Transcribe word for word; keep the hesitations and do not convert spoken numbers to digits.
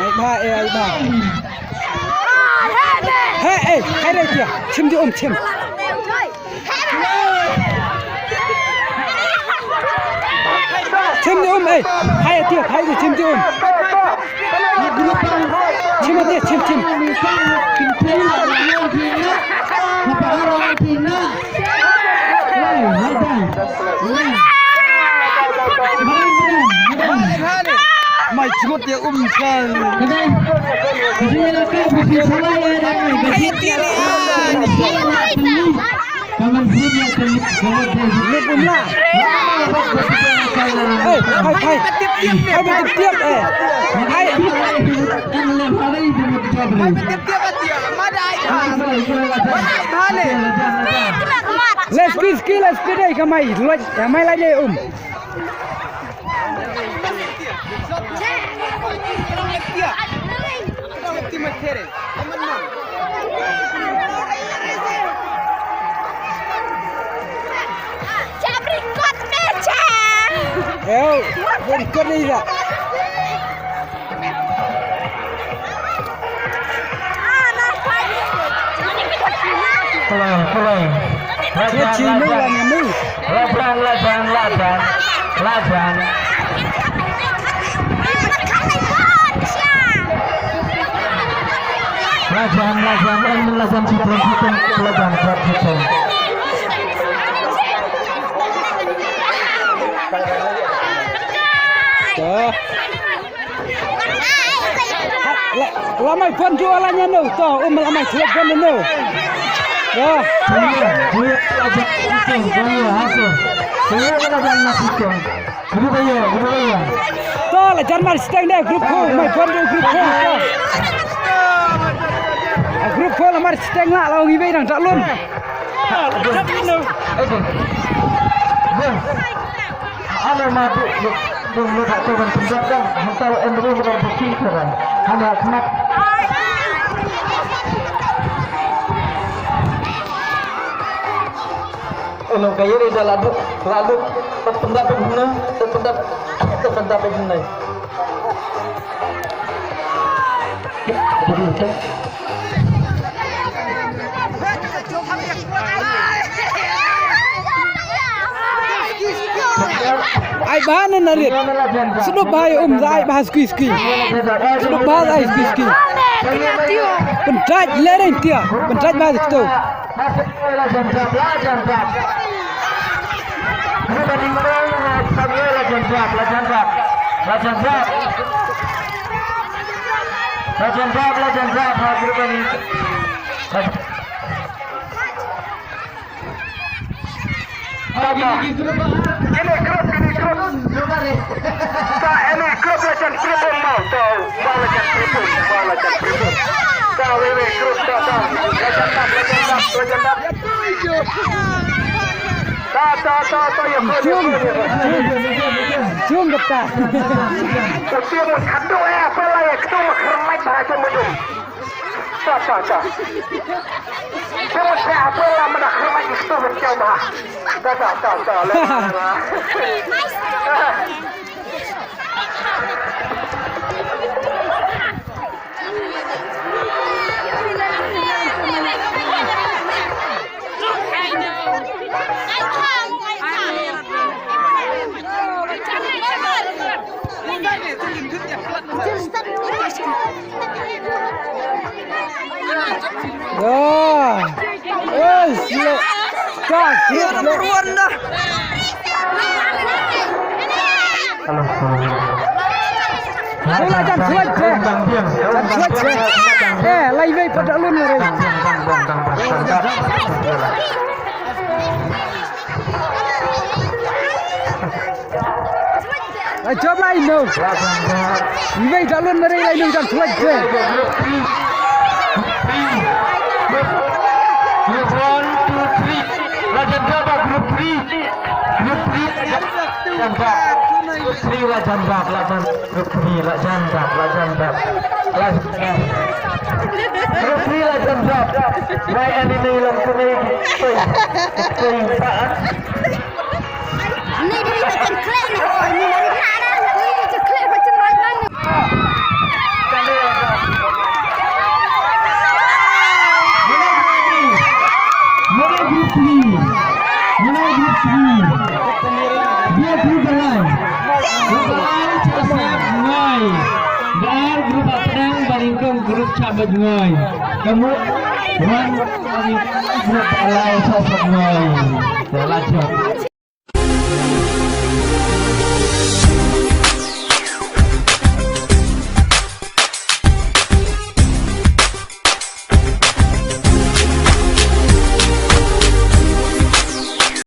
Ai ba, eh, ai ba. Hey, eh, hai dai tia. Chim di um, chim. Chim di um, eh. Hai tia, hai di chim di um. Chim tia, chim, chim. Mai jmut ya um chang. Hai tia ni. Lut um la. Hey, hai, hai. Hai, ba tip tiap, eh. Hai. Let's go, ski, let's go, dai, kamai, loj, kamai laj, eh, um. Eo, record ni dah. Play, play. Lajan, lajan. Lajan, lajan, lajan. Lajan. Lajan, lajan, em, lajan, lajan. Dah. Ha, la, la mai pon ju ala nya no, to, um la mai thlet pon no. Dah. To, la jan mar siteng deh, group four, mai pon ju group four, to. Ah, group four la mar siteng la, la ong iwei nang dak lun. Ano ma tu, tu, tu, tu, tu, kan penjat kan, hantar Andrew bukan besi kan. Hanya semat. Ano kaya ni dah lalu, lalu, penjat pun guna, penjat, penjat pun guna. Ai ba ne na rit. Sdop ba ai um za ai ba skui skui. Sdop ba ai skui skui. Pyndait lereng tia. Pyndait ba skui. Lajan jap, lajan jap. Group ni merong, Samuel lajan jap, lajan jap. Lajan jap. Lajan jap, lajan jap, ha, group ni. Lajan. Ini group, ini group. Ta, ini group lajan group mau tau. Mau lajan group, mau lajan group. Ta, wewe group ta, ta. Lajan ta, lajan ta, lajan ta. Ta, ta, ta, ta, ya, ya, ya. Jom, jom, jom, jom. Jom, jom, jom. Uti mun kadu, eh, apa lah ya, ketu mah kermai bahasa mujum. Ta, ta, ta. Cuma siapa lah mana kermai itu betul bah. Ta, ta, ta, ta, lah, lah, lah. Dah. Eh, sila. Ka, sila. Number one dah. Sila, jan sila, eh. Jan sila, eh. Eh, lai wei pada lun, eh. Bang, bang, bang, bang, bang, bang, bang. Jawab lai no. Iwei dalun nari lai no dan select je. Group three. Group three. Group one, two, three. La jan jawab group three. Group three la jan jawab. Group three la jan jawab, la jan. Group three la jan jawab, la jan jawab. La jan jawab. Group three la jan jawab. Wai ani ni long kunai. Koi. Koi pa. Mana group three? Mana group three? Dia group berlai. Group berlai, cakap saya, ngoi. Dar group apa dang, baring kong group cakap ngoi. Kamu, wan, group berlai, cakap ngoi. Dah lanjut.